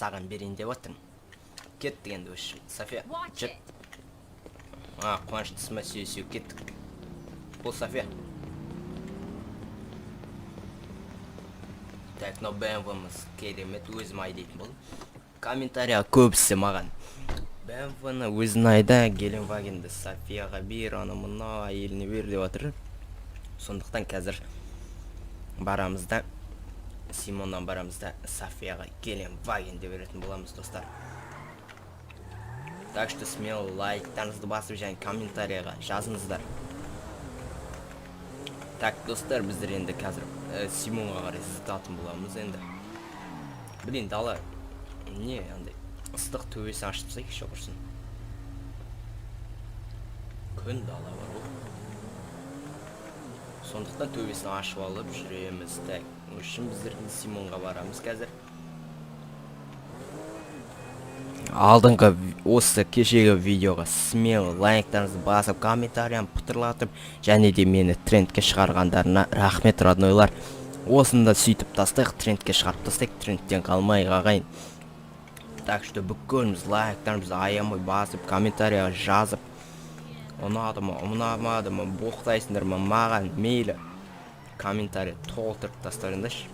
Саған берейін деп жатырмын. Кеттік енді осы. София, Watch жүр. it. А, қуаныштысың ба? Сүйе сүйе кеттік. Бол, София. Так, мынау БМВ-мыз керемет, өзім айдайтын болдым. Комментария көбісі маған БМВ-ны өзің айда, Геленвагенді Софияға бер, аны мынау әйеліне бер деп жатыр. Сондықтан қазір барамыз да, Симоннан барамыз да, Софияға Геленваген деп беретін боламыз, достар. Так что смело лайктарыңызды басып және комментарийға жазыңыздар. Так, достар, біздер енді қазір Симонға қарай зытатын боламыз енді. Блин, дала не андай ыстық, төбесін ашып тастайықшы құрсын. Күн дала бар ғой. Сондықтан төбесін ашып алып жүреміз. Так, в общем, біздер Симонға барамыз қазір. Алдыңғы осы кешегі видеоға смело лайктарыңызды басып, комментарияны пытырлатып және де мені трендке шығарғандарына рахмет, роднойлар. Осында сөйтіп тастайық, трендке шығарып тастайық, трендтен қалмайық, ағайын. Так что бүкіліміз лайктарымызды аямай басып, комментарияға жазып, ұнады ма, ұнамады ма, боқтайсыңдар ма, маған мейлі, комментарий толтырып тастарыңдаршы.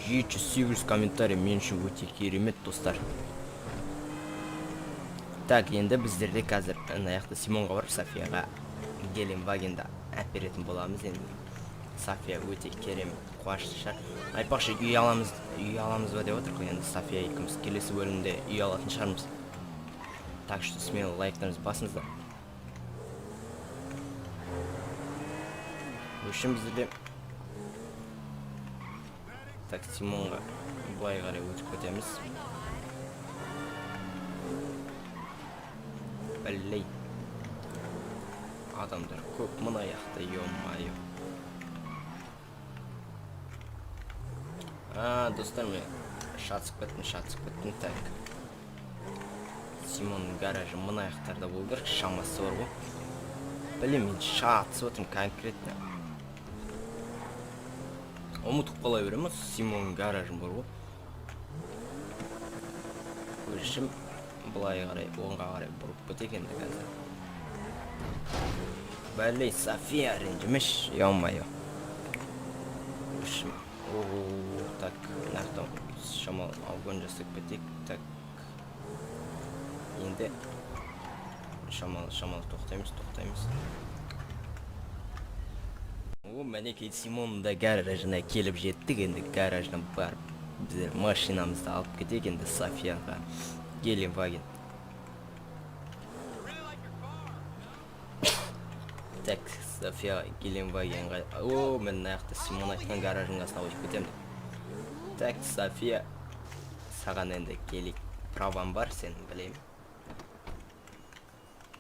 700-800 комментарий мен үшін өте керемет, достар. Так, енді біздерде қазір ана жақта Симонға барып, Софияға Геленвагенді әперетін боламыз енді. София өте керемет қуанышты шығар. Айтпақшы, үй аламыз, үй аламыз ба деп отырмық қой енді София екеуміз. Келесі бөлімде үй алатын шығармыз. Так что смело лайктарыңызды басыңыздар. В общем, біздерде так Симонға былай қарай өтіп кетеміз. Блин. Адамдар көп мына жақта, ё-моё. А, достар, мен шатысып кеттім, шатысып кеттім. Так. Симонның гаражы мына жақтарда болу керек, шамасы бар ғой. Блин, мен шатысып отырмын конкретно. Ұмытып қала беремін, Симонның гаражы бар ғой. Общем, былай қарай, оңға қарай бұрып кетейік енді қазір. Бәлей, София, ренжімеш, ё-моё. В общем, о, так, мына жақтан шамалы обгон жасап кетейік. Так, енді шамалы, шамалы тоқтаймыз, тоқтаймыз. О, мінекей, Симонның да гаражына келіп жеттік. Енді гаражына барып, біздер машинамызды алып кетейік енді Софияға. Геленваген. Так, София Геленвагенға. О, мен мына жақта Симон айтқан гаражының қасына қойып кетемін. Так, София, саған енді келік правам бар сенің, білемін.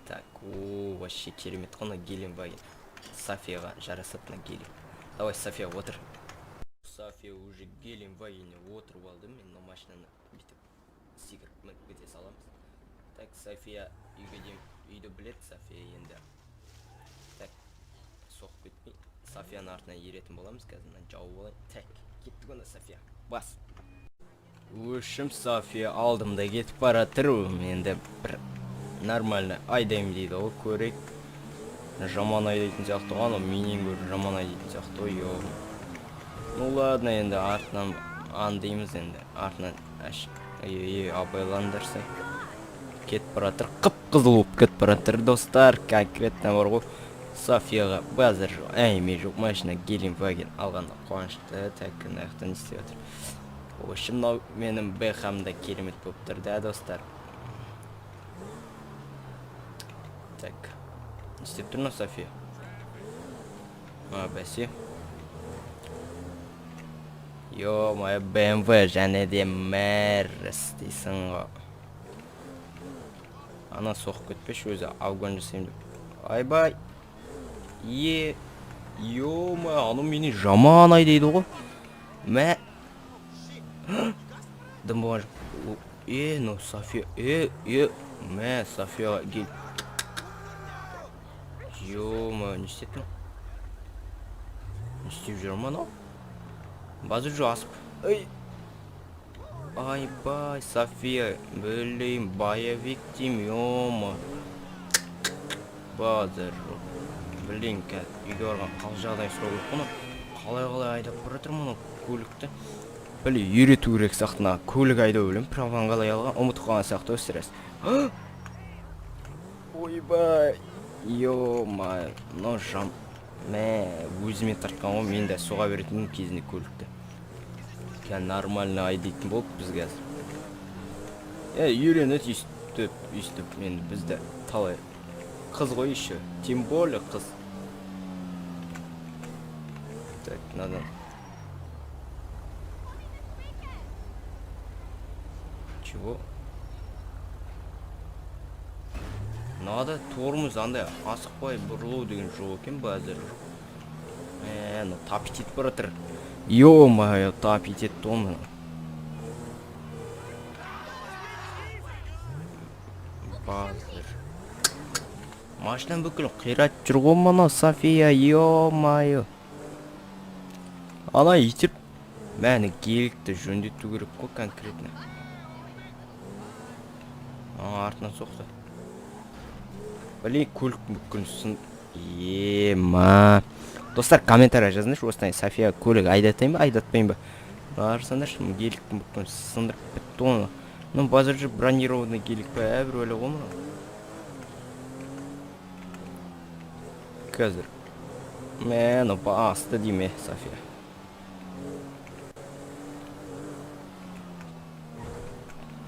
Так, о, вообще керемет қой мына Геленваген. Софияға жарасады мына гелик. Давай, София, отыр. София уже Геленвагенде отырып алды. Мен мына машинаны бүйтіп секіріп мініп кете саламыз. Так, София үйге дейін, үйді біледі София енді. Так, соғып кетпей, Софияның артынан еретін боламыз қазір, мынаны жауып алайын. Так, кеттік онда, София. Бас. В общем, София алдымда кетіп бара жатыр. Енді бір нормально айдаймын дейді ғой, көрейік. Жаман айдайтын сияқты ғой, анау менен гөрі жаман айдайтын сияқты ғой, ё. Ну ладно, енді артынан аңдимыз енді, артынан әш, ей, ей, абайлаңдарсай. Кетіп бара жатыр, қып-қызыл болып кетіп бара жатыр, достар, конкретно бар ғой. Софияға базар жоқ, әңгіме жоқ, машина Геленваген алғанда қуанышты. Так, мына жақта не істеп жатыр? В общем, мынау менің БХ-м да керемет болып тұр да, достар. Так, не істеп тұр мынау София? А, бәсе. Ё-моё, BMW және де Мерс дейсің ғой. Ана соғып кетпеші өзі, обгон жасаймын деп. Айбай. Е, ё-моё, анау мені жаман айдайды ғой. Мә. Дым болған жоқ. Е, ну София, е, е, мә, София кел. Ё-моё, не істеді мынау? Не істеп жүр мынау? Базар жоқ асып. Ей. Айбай, София, блин, боевик деймін, ё. Базар жоқ. Блин, қазір үйге барған қал жағдайын сұрау керек қой мынау. Қалай қалай айдап бара жатыр мынау көлікті. Блин, үйрету керек сияқты мына көлік айдау білемін, праваны қалай алған, ұмытып қалған сияқты ғой сірәс. Ойбай, ё-моё, мынау жам. Мә, өзіме тартқан ғой, мен де соға беретінмін кезінде көлікті. Қазір нормально айдайтын болып біз қазір. Е, үйренеді өйстіп, өйстіп, енді бізді талай қыз ғой еще, тем более қыз. Так, надо. Чего? Надо тормоз андай асықпай бұрылу деген жоқ екен, базар жоқ. Мә, анау тапить етіп бара жатыр. Ё-моё, тапить етті ғой мынау. Базар. Машинаны бүкіл қиратып жүр ғой мынау София, ё-моё. Ана итеріп, мәні геликті жөндету керек қой конкретно. А, артынан соқты. Блин, көлік бүкіл сын... Ема. Достар, комментарий жазыңдаршы, осыдан София көлік айдатайын ба, айдатпайын ба? Барсаңдаршы, геликтің бүкіл сындырып бітті ғой. Ну, базар же бронированный гелик па, әрбір өлі ғой мынау. Қазір. Мә, ну басты дейме, София.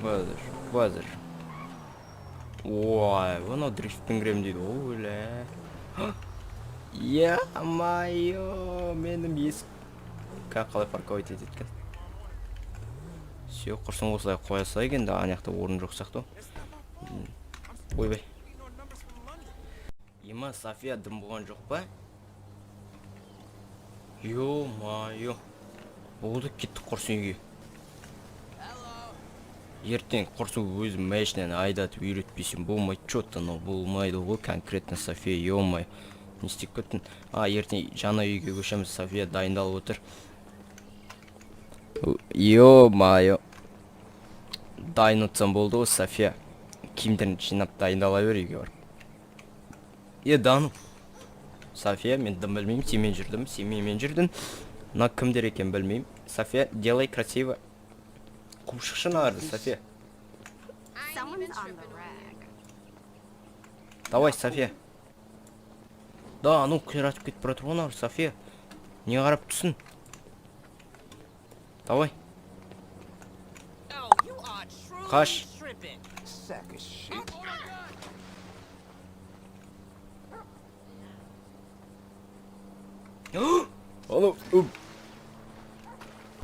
Базар, базар. Ой, мынау дрифтпен кіремін дейді ғой, өлә. Е-мое, менің есік. Қалай парковать етеді екен? Все, құрсын осылай қоя салайық енді, ана жақта орын жоқ сияқты ғой. Ойбай. Ема, София дым болған жоқ па? Ё-моё. Болды, кеттік құрсын үйге. Ертең құрсын өзім машинаны айдатып үйретпесем болмайды, чё-то мынау болмайды ғой конкретно, София, ё-моё. Не істеп кеттің? А, ертең жаңа үйге көшеміз, София дайындалып отыр. Ё-моё. Дайын отырсам болды ғой, София. Киімдерін жинап дайындала бер үйге барып. Е, Дану. София, мен дым білмеймін, сенімен жүрдім, сен менімен жүрдің. Мына кімдер екенін білмеймін. София, делай красиво. Қуып шықшы мыналарды, София. Someone's on the rag. Давай, София. Да, анау қиратып кетіп бара жатыр ғой мынау, София. Не қарап тұрсың? Давай. Oh, you are truly Қаш. tripping. Sack of shit. Анау, үп.